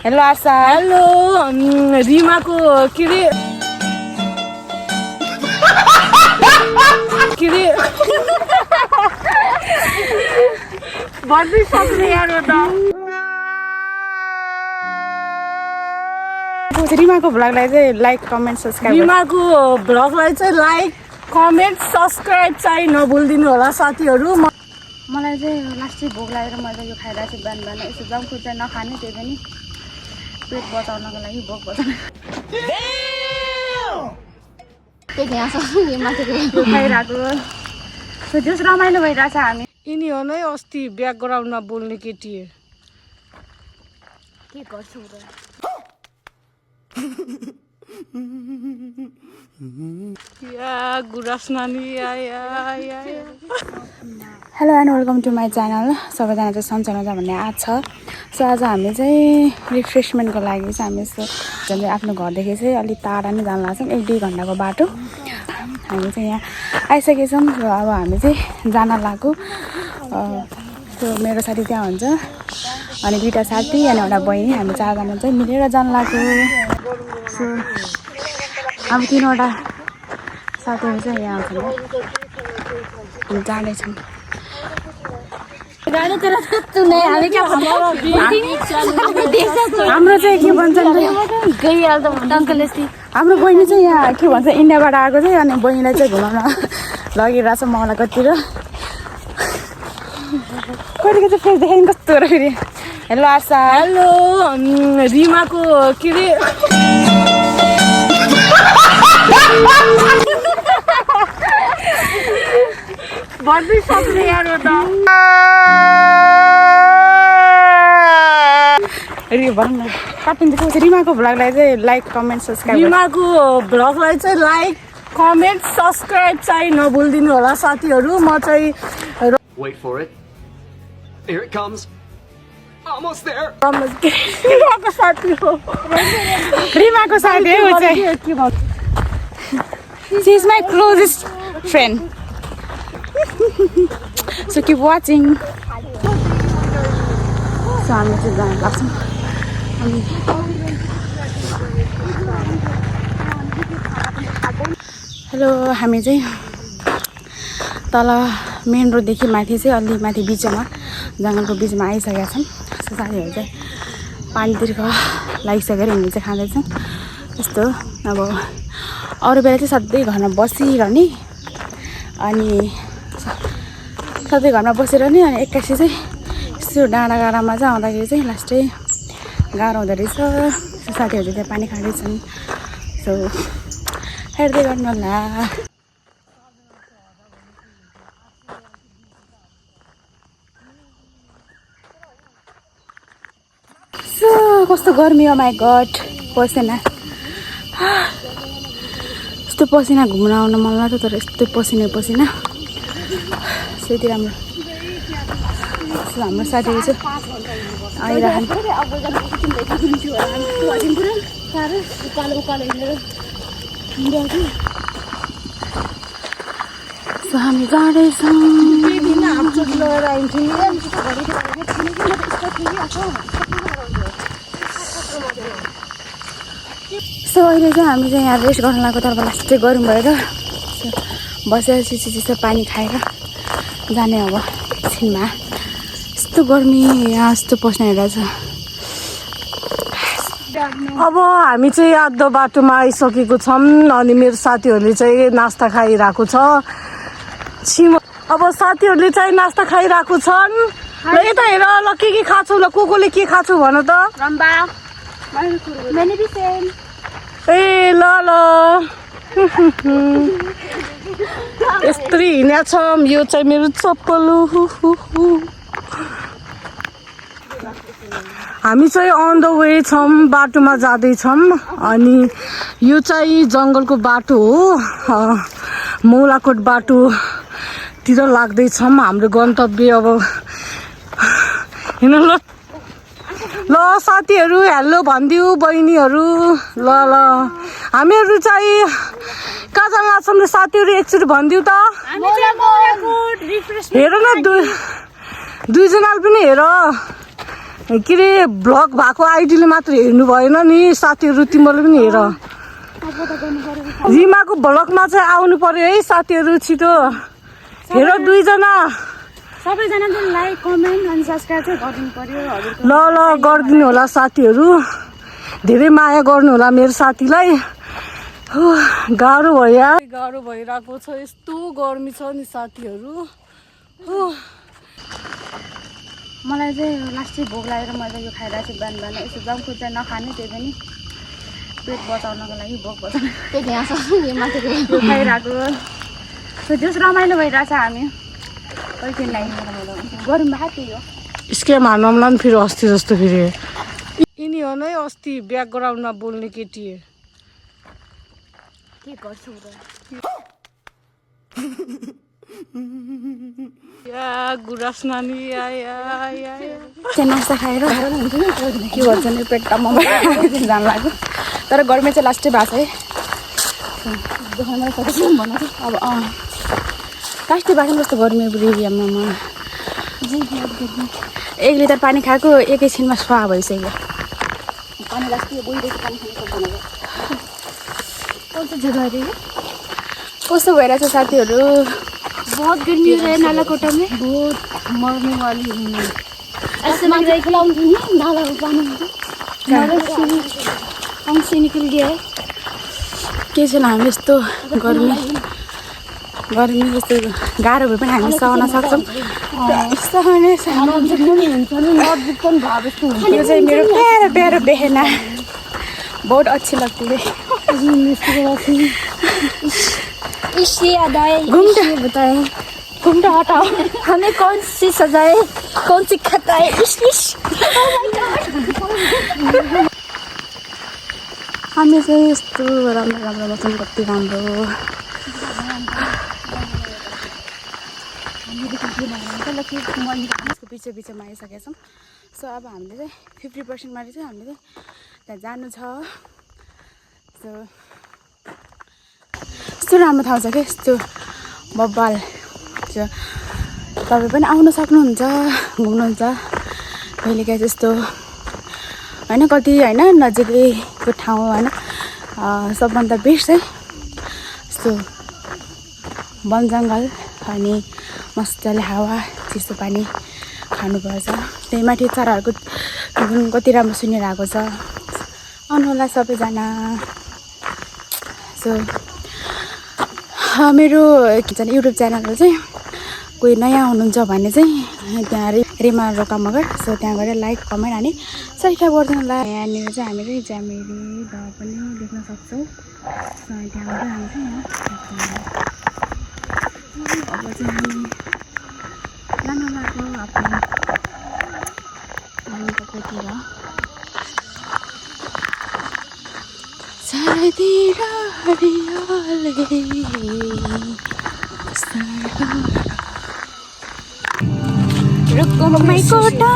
Hello आशा। Hello रिमाको के रे भन्दै सक्ने यार हो त रिमाको भ्लगलाई चाहिँ लाइक कमेन्ट सब्सक्राइब रिमाको भ्लगलाई चाहिँ लाइक कमेन्ट सब्सक्राइब चाहिँ नभुलिदिनु होला साथीहरू। मलाई चाहिँ लास्टै भोक लागेर मैले यो खाइरहेको छु बिहान बिहान। यसो जङ्क फुड चाहिँ नखाने, त्यही पनि पेट बचाउनको लागि भोक बचाउनु त्यही यहाँ छ माथिको खाइरहेको। सोच्नुहोस् रमाइलो भइरहेछ हामी। यिनी हो नै अस्ति ब्याकग्राउन्डमा बोल्ने केटी के गर्छु गुरास नानी hello and welcome to my channel. सबैजना चाहिँ सन्चै हुनुहुन्छ भन्ने आश छ। सो आज हामी चाहिँ रिफ्रेसमेन्टको लागि चाहिँ हामी यस्तो झन् आफ्नो घरदेखि चाहिँ अलिक टाढा नै जान लाग्छौँ, 1-2 घन्टाको बाटो। हामी चाहिँ यहाँ आइसकेछौँ। र अब हामी चाहिँ जान लाग्यो। त्यो मेरो साथी त्यहाँ हुन्छ अनि 2टा साथी अनि एउटा बहिनी, हामी 4जना चाहिँ मिलेर जान लाग्यो। सो हामी 3वटा साथीहरू चाहिँ यहाँ आउँछौँ, हामी जाँदैछौँ। हाम्रो चाहिँ के भन्छ हाम्रो बहिनी चाहिँ यहाँ के भन्छ इन्डियाबाट आएको चाहिँ, अनि बहिनीलाई चाहिँ घुमाउन लगिरहेछ मलाई कतिर। कतिको चाहिँ फेरि देखाइ कस्तो हो फेरि। हेलो आशा। हेलो रिमाको के रे भन्दै सक्ने यार हो त काटिन्छ। रिमाको भ्लगलाई चाहिँ लाइक कमेन्ट सब्सक्राइब रिमाको भ्लगलाई चाहिँ लाइक कमेन्ट सब्सक्राइब चाहिँ नभुलिदिनु होला साथीहरू। म चाहिँ Wait for it. Here it comes. Almost there. रिमाको साथी हो। रिमाको साथी हो ऊ चाहिँ। She is my closest friend. So keep watching. So हामी चाहिँ जान लाग्छौँ। हेलो हामी चाहिँ तल मेन रोडदेखि माथि चाहिँ अलि माथि बिचमा जङ्गलको बिचमा आइसकेका छौँ। साथीहरू चाहिँ पानीतिर लागिसकेर हामी चाहिँ खाँदैछौँ। यस्तो अब अरू बेला चाहिँ सधैँ घरमा बसिरहने, अनि सधैँ घरमा बसिरहने, अनि एक्कासी चाहिँ यस्तो डाँडा गाडामा चाहिँ आउँदाखेरि चाहिँ लास्टै गाह्रो हुँदो रहेछ। साथीहरू चाहिँ त्यहाँ पानी खाँदैछन्। सो हेर्दै गर्नु होला। सो कस्तो गर्मी हो, माई गड। पसिना यस्तो पसिना घुम्न आउन मन लाग्छ, तर यस्तो पसिना त्यति राम्रो। हाम्रो साथीहरू चाहिँ आइरहन्। सो हामी जाँदैछौँ। सो अहिले चाहिँ हामी चाहिँ यहाँ रेस्ट गर्न लाग्यो, तर लास्टै गरौँ भएर बसेर चिसो पानी खाएर जाने अब एकछिनमा। यस्तो गर्मी यहाँ यस्तो पस्ने रहेछ। अब हामी चाहिँ आधो बाटोमा आइसकेको छौँ, अनि मेरो साथीहरूले चाहिँ नास्ता खाइरहेको छ। अब साथीहरूले चाहिँ नास्ता खाइरहेको छन्। ल यता हेर, ल के खाछौ, ल कोले के खाछौ भन त। ए ल यस्तै हिँड्या छौँ। यो चाहिँ मेरो चप्पल। हामी चाहिँ अन द वे छौँ, बाटोमा जाँदैछौँ। अनि यो चाहिँ जङ्गलको बाटो हो, मौलाकोट बाटोतिर लाग्दैछौँ। हाम्रो गन्तव्य अब हिँड्नु। ल साथीहरू हेलो भनिदिऊ, बहिनीहरू। ल हामीहरू चाहिँ कहाँ जान लाग्छौँ र साथीहरू एकचोटि भनिदिऊ त। हेर न दुईजनाले पनि हेर के अरे ब्लग भएको आइडीले मात्र हेर्नु भएन नि साथीहरू तिमीले पनि हेर रिमाको ब्लगमा चाहिँ आउनु पर्यो है साथीहरू छिटो हेर 2 जना सबैजना चाहिँ लाइक कमेन्ट अनि सब्स्क्राइब चाहिँ गरिदिनु पर्यो हजुरको ल गरिदिनु होला साथीहरू धेरै माया गर्नु होला मेरो साथीलाई गाह्रो भइरहेको छ यस्तो गर्मी छ नि साथीहरू मलाई चाहिँ लास्टै भोक लागेर मैले यो खाइरहेको छु बिहान यसो जङ्क फुड चाहिँ नखाने त्यही पनि पेट बचाउनको लागि भोक बचाउनु त्यही यहाँ खाइरहेको जस रमाइलो भइरहेछ हामी एकछिन लागि गरौँ भए त्यही हो स्क्याम हान्नुलाई पनि फेरि अस्ति जस्तो फेरि यिनी हो नै अस्ति ब्याकग्राउन्डमा बोल्ने केटी के गर्छु गुराँस नानी नास्ता खाएर के गर्छ नि पेट टम्म जान लाग्यो तर गर्मी चाहिँ लास्टै भएको छ है अब लास्टै भएको जस्तो गर्मी एरियामा 1 लिटर पानी खाएको एकैछिनमा स्वाहा भइसक्यो पानी लास्टै बोइरहेको पानी खानु सक्दैन कस्तो भइरहेछ साथीहरू बहुत गर्मी हो रहा है नालाकोटा में बहुत मरने वाली हूँ ऐसे लग रहा है कि नाला पानी नाला से निकल गया है के छैन हामी यस्तो गर्मी यस्तो गाह्रो भए पनि हामी सहन सक्छौँ यो चाहिँ मेरो प्यारो बेहना बहुत अच्छी लगती है इसलिए याद आए घूमते बताए घूमते हटाओ हमें कौन सी सजाए कौन सी खताए हामी चाहिँ यस्तो राम्रो मौसम कति राम्रो यसको बिचमा आइसकेका छौँ सो अब हामीले चाहिँ 50% माथि चाहिँ हामीले चाहिँ त्यहाँ जानु छ यस्तो राम्रो ठाउँ छ क्या यस्तो बब्बाल तपाईँ पनि आउन सक्नुहुन्छ घुम्नुहुन्छ कहिलेकाहीँ त्यस्तो होइन कति होइन नजिकैको ठाउँ होइन सबभन्दा बेस्ट चाहिँ यस्तो वन जङ्गल अनि मजाले हावा चिसो पानी खानुपर्छ त्यही माथि चराहरूको कति राम्रो सुनिरहेको छ आउनु होला सबैजना सो मेरो के भन्छ युट्युब च्यानलमा चाहिँ कोही नयाँ हुनुहुन्छ भने चाहिँ त्यहाँ रिमा रोका मगर सो त्यहाँ गएर लाइक कमेन्ट अनि सब्सक्राइब गरिदिनु होला यहाँनिर चाहिँ हामीले ज्यामेरी दवा पनि देख्न सक्छौँ त्यहाँ मात्रै हामी चाहिँ अब चाहिँ हामी जानु लाग्यो आफ्नो तपाईँतिर चारैतिर हरियाली रुखमै कोटा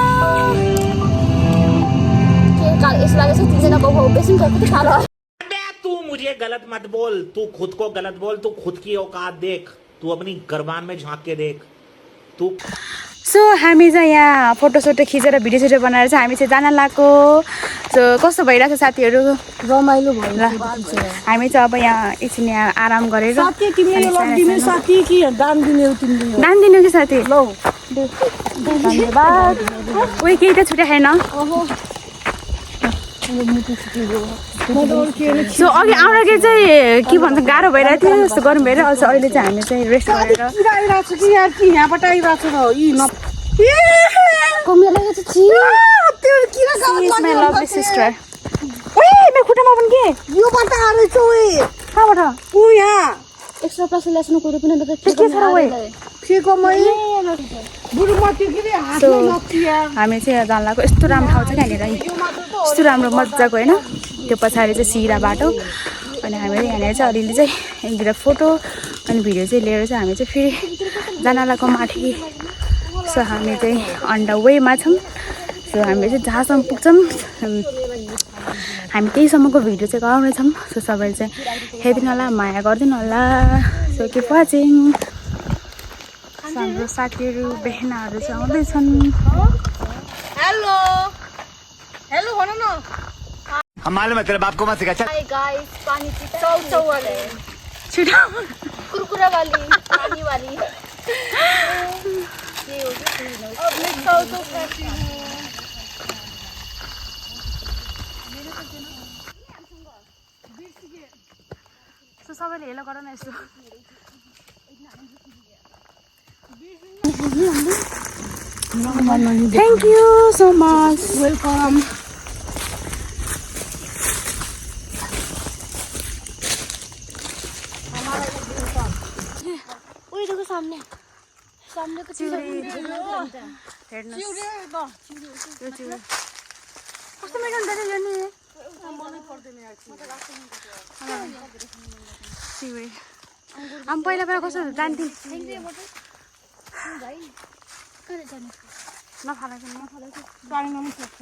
इस लगे से 3 जना को बेसिन करके खा रहा तू मुझे गलत मत बोल तू खुद को गलत बोल तू खुद की औकात देख तू अपनी गरबान में झांक के देख तू सो हामी चाहिँ यहाँ फोटोसोटो खिचेर भिडियो सिडियो बनाएर चाहिँ हामी चाहिँ जान लाग्यो सो कस्तो भइरहेको छ साथीहरू रमाइलो भयो हामी चाहिँ अब यहाँ एकछिन यहाँ आराम गरेर साथी तिमीले यो लगिदिने साथी कि दान दिने हो तिमीले दान दिनु कि साथी ल धन्यवाद उयो केही त छुट्या छैन सो अघि आउँदाखेरि चाहिँ के भन्छ गाह्रो भइरहेको थियो जस्तो गर्नु भएर अहिले चाहिँ हामी चाहिँ रेस्ट गरेर my lovely sister. ओए मेरो खुट्टामा पनि के यो बाटा आरेछ ओए कहाँबाट उ यहाँ एक्स्ट्रा प्लस लेसन को पनि त के छ र ओए फेको मै बुढुमा त्यो के रे हातमा नथिया हामी चाहिँ जान लाग्यो यस्तो राम्रो ठाउँ छ यहाँनिर यस्तो राम्रो मजाको होइन त्यो पछाडि चाहिँ सिरा बाटो अनि हामीले यहाँनिर चाहिँ अलिअलि चाहिँ एकदिन फोटो अनि भिडियो चाहिँ लिएर चाहिँ हामी चाहिँ फेरि जान लाग्यो माथि सो हामी चाहिँ अन द वेमा छौँ सो हामीले चाहिँ जहाँसम्म पुग्छौँ हामी त्यहीसम्मको भिडियो चाहिँ गराउनेछौँ सो सबैले चाहिँ हेरिदिनु होला माया गरिदिनु होला सो किप वाचिङ हाम्रो साथीहरू बेहनाहरू चाहिँ आउँदैछन् हेलो हम मालूम है तेरे बाप को मत सिखा चल हाय गाइस पानी पीता है चाउचाउ वाले छिटो कुरकुरा वाली पानी वाली ये होगी अब मैं चाउचाउ खाती हूँ सो सबैले हेलो गर न यसो thank you so much welcome ओए देखो सामने सामने को चीज हेर्नुहोस् यो चिउरी कस्तो मिठो हुन्छ यो नि चिउरी हामी पहिला कस्तो जान्थ्यौँ नफालेको पानीमा पनि सक्छ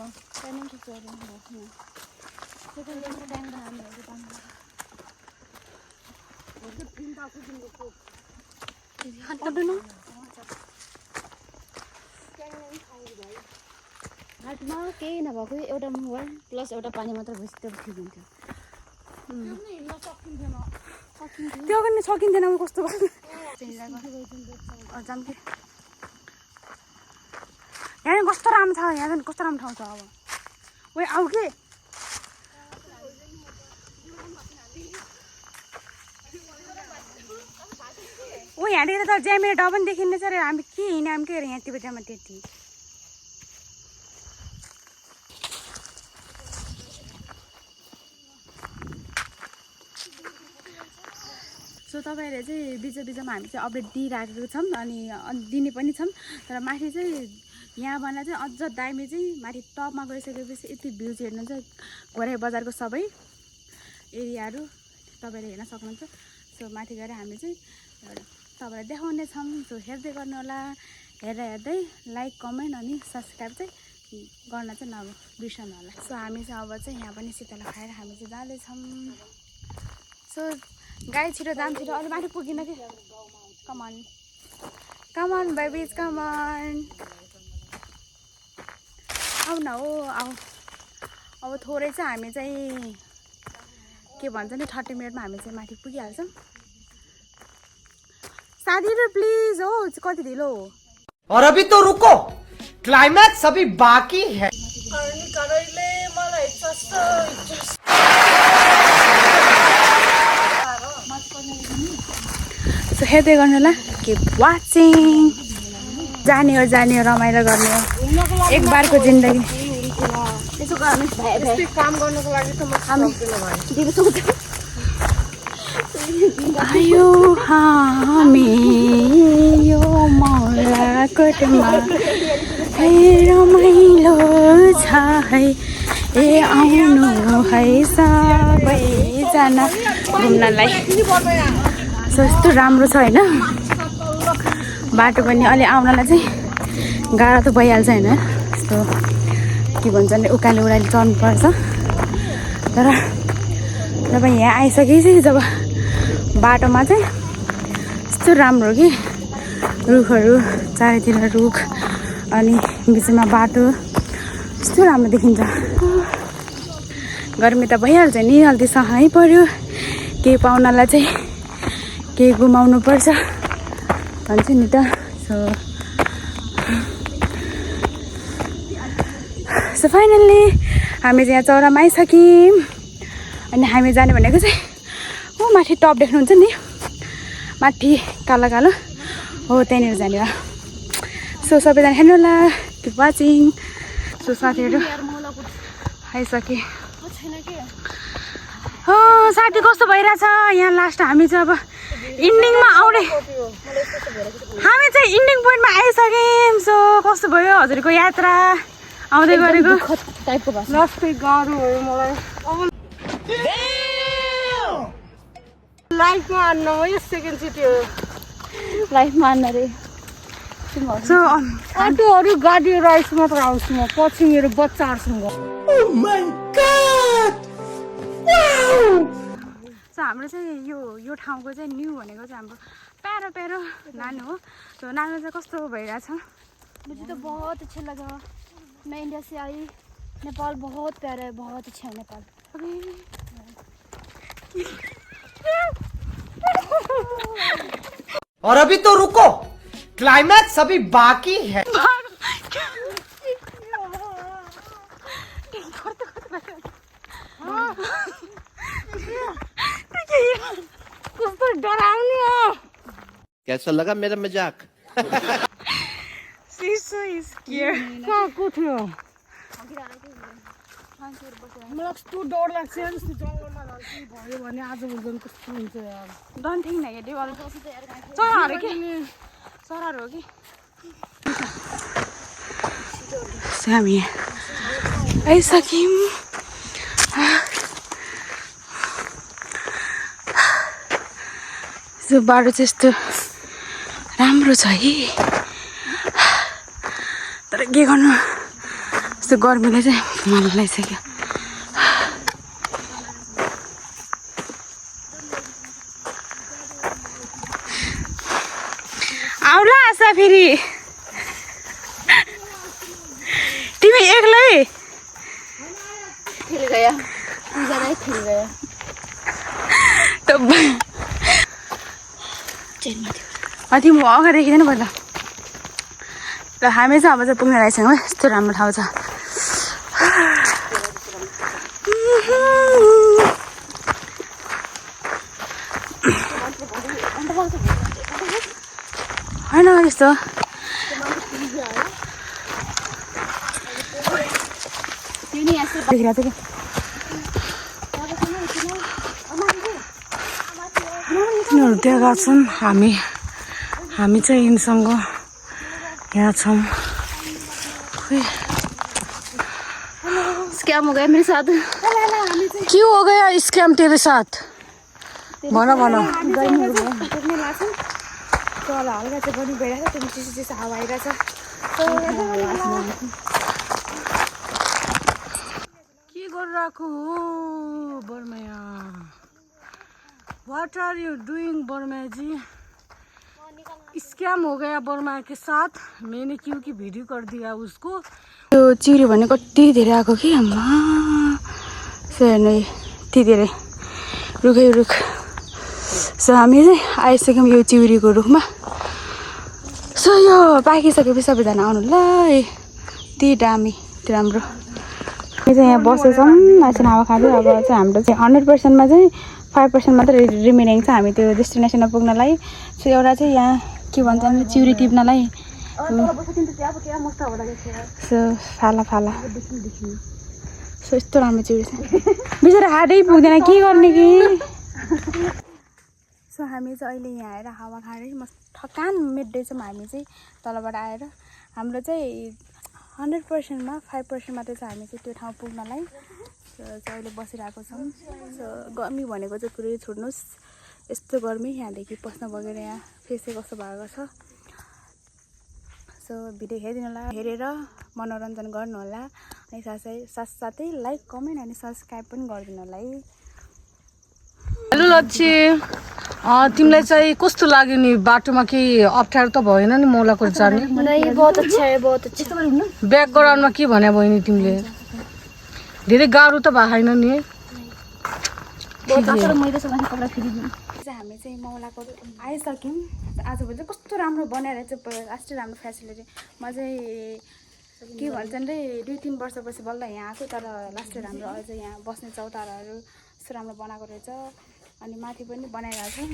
घाटमा केही नभएको एउटा मोबाइल प्लस एउटा पानी मात्र भएपछि त्यो ठिक हुन्थ्यो त्यो पनि सकिन्थेन म कस्तो जाम कि यहाँ कस्तो राम्रो छ यहाँ चाहिँ कस्तो राम्रो ठाउँ छ अब ओ आऊ के ओ यहाँनिर त ज्यामेर डबन देखिँदैछ र हामी के हिँड्यौँ के अरे यहाँ टिबेटामा त्यति सो तपाईँहरूले चाहिँ बिचमा हामी चाहिँ अपडेट दिइराखेको छौँ अनि दिने पनि छौँ तर माथि चाहिँ यहाँबाट चाहिँ अझ दामी चाहिँ माथि टपमा गइसकेपछि यति भ्यूज हेर्नुहुन्छ घोराइ बजारको सबै एरियाहरू तपाईँले हेर्न सक्नुहुन्छ सो माथि गएर हामी चाहिँ तपाईँलाई देखाउने छौँ सो हेर्दै गर्नु होला हेर्दै लाइक कमेन्ट अनि सब्सक्राइब चाहिँ गर्न चाहिँ नबिर्सनु होला सो हामी चाहिँ अब चाहिँ यहाँ पनि शीतल खाएर हामी चाहिँ जाँदैछौँ सो गाई छिटो जाम छिटो अलि माथि पुगिन कि कमान बेबिज कमान आऊ न हो आऊ अब थोरै चाहिँ हामी चाहिँ के भन्छ नि 30 मिनटमा हामी चाहिँ माथि पुगिहाल्छौँ साथीहरू प्लिज हो कति ढिलो हो और अभी तो रुको क्लाइमैक्स अभी बाकी है सो हेर्दै गर्नु होला किप वाचिङ जाने हो रमाइलो गर्ने हो एक बारको जिन्दगी काम गर्नको लागि त म आयो हामी यो मौलाकोटमा है रमाइलो छ है ए आउनु है सबैजना घुम्नलाई सो यस्तो राम्रो छ होइन बाटो पनि अलि आउनलाई चाहिँ गाह्रो त भइहाल्छ होइन यस्तो के भन्छ भने उकालो चढ्नुपर्छ तर जब यहाँ आइसकेपछि जब बाटोमा चाहिँ यस्तो राम्रो कि रुखहरू चारैतिर रुख अनि बिचमा बाटो यस्तो राम्रो देखिन्छ गर्मी त भइहाल्छ नि अलि सहै पर्यो केही पाउनलाई चाहिँ केही गुमाउनु पर्छ भन्छ नि त सो फाइनल्ली हामी चाहिँ यहाँ चौरामा आइसक्यौँ अनि हामी जाने भनेको चाहिँ हो माथि टप देख्नुहुन्छ नि माथि कालो कालो हो त्यहाँनिर जाने हो सो सबैजना हेर्नु होला किप वाचिङ सो साथीहरू आइसके हो साथी कस्तो भइरहेछ यहाँ लास्ट हामी चाहिँ अब इन्डिङमा आउने हामी चाहिँ इन्डिङ पोइन्टमा आइसक्यौँ सो कस्तो भयो हजुरको यात्रा आउँदै गरेको टाइपको भएको लास्टै गाह्रो भयो मलाई लाइफमा आन्न हो यो सेकेन्ड सिटी हो लाइफमा आन्न रे सो अटोहरू गाडी राइस मात्र आउँछु म पछि मेरो बच्चाहरूसँग सो हाम्रो चाहिँ यो ठाउँको चाहिँ न्यू भनेको चाहिँ हाम्रो प्यारो प्यारो नानु हो सो नानु चाहिँ कस्तो भइरहेछ मुझे तो बहुत अच्छा लगा मैं इंडिया से आई नेपाल बहुत प्यारा है, बहुत अच्छा है नेपाल। और अभी तो रुको, क्लाइमैक्स अभी बाकी है। कस्तो डराउने हो। कैसा लगा मेरा मजाक? कहाँको थियो? मलाई कस्तो डर लाग्छ यार, यस्तो जङ्गलमा झन् भयो भने आज भोलि कस्तो हुन्छ यार। Don't think negative. चराहरू के चराहरू हो कि। हामी आइसक्यौँ। यो बाटो चाहिँ यस्तो राम्रो छ है, तर के गर्नु यस्तो गर्मीले चाहिँ मन लगाइसक्यो। आउला आशा फेरि तिमी एक्लै खिल गया, ज्यादा खिल गया। माथि म अगाडि किन पहिला ल हामी चाहिँ अब चाहिँ पुग्ने रहेछौँ है। यस्तो राम्रो ठाउँ छ। होइन यस्तो देखिरहेको तिनीहरू त्यहाँ गएको छन्, हामी चाहिँ यिनीसँग यहाँ छौँ। स्कैम हो गया मेरे साथ। के हो गया स्कैम तेरे साथ? भन भन। चला हल्का चाहिँ गर्नु गइरहेको छ, त्यो चिसो चिसो हावा आइरहेछ। के गरिरहेको हो बर्माया? What are you doing Barma ji? Scam हो गया बर्मा के साथ। मैंने क्योंकि वीडियो कर दिया उसको। त्यो चिउरी भने कति धेरै आएको कि आम्मा। सो हेर्नु यति धेरै रुखै रुख। सो हामी चाहिँ आइसक्यौँ यो चिउरीको रुखमा। सो यो पाकिसकेपछि सबैजना आउनु ल। यति दामी यति राम्रो। हामी चाहिँ यहाँ बसेछौँ, एकछिन हावा खाँदै। अब चाहिँ हाम्रो चाहिँ 100%मा चाहिँ 5% मात्रै रिमेनिङ छ हामी त्यो डेस्टिनेसनमा पुग्नलाई। सो एउटा चाहिँ यहाँ के भन्छन् चिउरी टिप्नलाई। सो फाला फाला। सो यस्तो राम्रो चिउरी छ, बिचरा हातै पुग्दैन, के गर्ने कि। सो हामी चाहिँ अहिले यहाँ आएर हावा खाँदै म थकान मेट्दैछौँ। हामी चाहिँ तलबाट आएर हाम्रो चाहिँ 100%मा 5% मात्रै छ हामी चाहिँ त्यो ठाउँ पुग्नलाई। सो अहिले बसिरहेको छौँ। सो गर्मी भनेको चाहिँ कुरै छोड्नुहोस्, यस्तो गर्मी यहाँदेखि पस्न बगेर यहाँ फेसै कस्तो भएको छ। सो भिडियो हेरिदिनु होला, हेरेर मनोरञ्जन गर्नु होला। अनि साथसाथै लाइक कमेन्ट अनि सब्सक्राइब पनि गरिदिनु होला है। हेलो लच्छी, तिमीलाई चाहिँ कस्तो लाग्यो नि बाटोमा? केही अप्ठ्यारो त भएन नि मौलाकोट जाने? नहीं, बहुत अच्छा है, बहुत अच्छा। ब्याकग्राउन्डमा के भने बहिनी तिमीले? धेरै गाह्रो त भएन नि? हामी चाहिँ मौलाकोट आइसक्यौँ। आजभोलि चाहिँ कस्तो राम्रो बनाएर चाहिँ लास्टै राम्रो फेसिलिटी। म चाहिँ के भन्छन् रे 2-3 वर्षपछि बल्ल यहाँ आएको, तर लास्टै राम्रो। अझ यहाँ बस्ने चौताराहरू यस्तो राम्रो बनाएको रहेछ। अनि माथि पनि बनाइरहेको छ,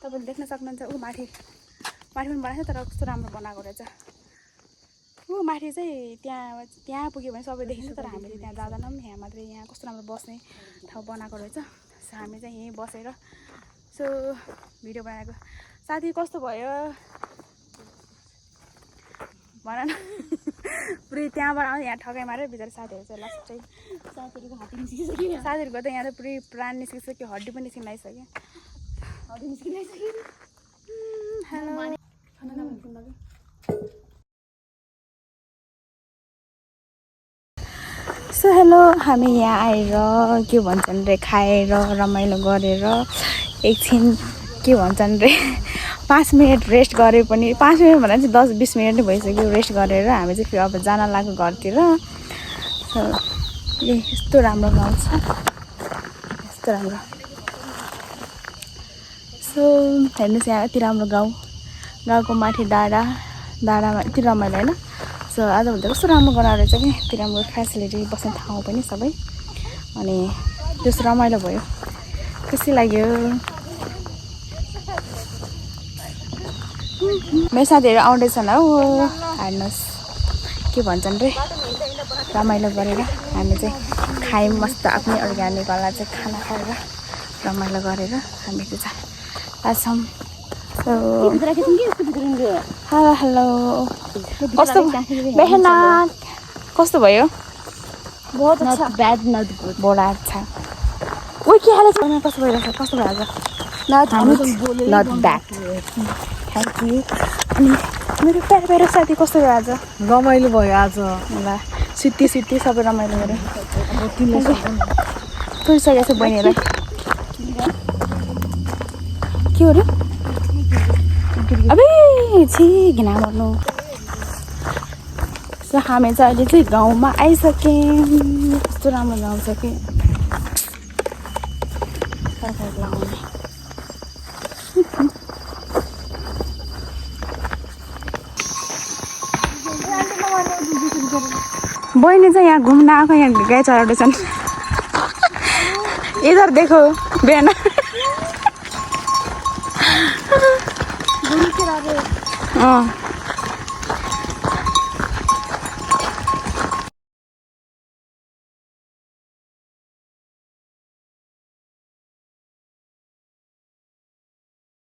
तपाईँले देख्न सक्नुहुन्छ। माथि पनि बनाएको छ, तर कस्तो राम्रो बनाएको रहेछ। माथि चाहिँ त्यहाँ पुग्यो भने सबै देखिन्छ, तर हामीले त्यहाँ जाँदैनौँ। यहाँ मात्रै यहाँ कस्तो राम्रो बस्ने ठाउँ बनाएको रहेछ। सो हामी चाहिँ यहीँ बसेर सो भिडियो बनाएको। साथी कस्तो भयो भन न। पुरै त्यहाँबाट आउँदा यहाँ ठगाइ मारेर बिचरा साथीहरू चाहिँ लास्टै साथीहरूको त यहाँ त पुरै प्राण निस्किसक्यो, हड्डी पनि निस्किन लागिसक्यो। सो हेलो, हामी यहाँ आएर के भन्छन् रे खाएर रमाइलो गरेर एकछिन के भन्छन् रे 5 मिनट रेस्ट गरे पनि 5 मिनट भन्दा चाहिँ 10-20 मिनट नै भइसक्यो रेस्ट गरेर हामी चाहिँ फेरि अब जान लाग्यो घरतिर। सो यस्तो राम्रो गाउँ छ, यस्तो राम्रो। सो हेर्नुहोस् यहाँ यति राम्रो गाउँ, गाउँको माथि डाँडामा यति रमाइलो होइन। सो आजभन्दा कस्तो राम्रो गराएर रहेछ कि, यति राम्रो फेसिलिटी, बस्ने ठाउँ पनि सबै, अनि त्यस्तो रमाइलो भयो, खुसी लाग्यो। मेरो साथीहरू आउँदैछन् हौ, हेर्नुहोस् के भन्छन् रे, रमाइलो गरेर हामी चाहिँ खायौँ मस्त आफ्नै अर्ग्यानिक वाला चाहिँ खाना खाएर रमाइलो गरेर हामी चाहिँ आछौँ। सो हेलो हेलो, कस्तो बेहना कस्तो भयो? बहुत अच्छा, बैड नट गुड। बडा अच्छा। ओ के हाल छ? कस्तो भइरहेछ? कस्तो भइरहेछ? Not bad, thank you. अनि मेरो प्यारो साथी कस्तो भइरहेछ? रमाइलो भयो आज। ल सुत्ती सबै रमाइलो गऱ्यो। तुरिसकेको छ बहिनीहरूलाई। के हो र? अबे छि घिना गर्नु। सो हामी चाहिँ अहिले चाहिँ गाउँमा आइसक्यौँ। कस्तो राम्रो गाउँ छ कि, बहिनी चाहिँ यहाँ घुम्न आएको, यहाँ गाई चराउँदैछन्। इधर देखो बिहान अँ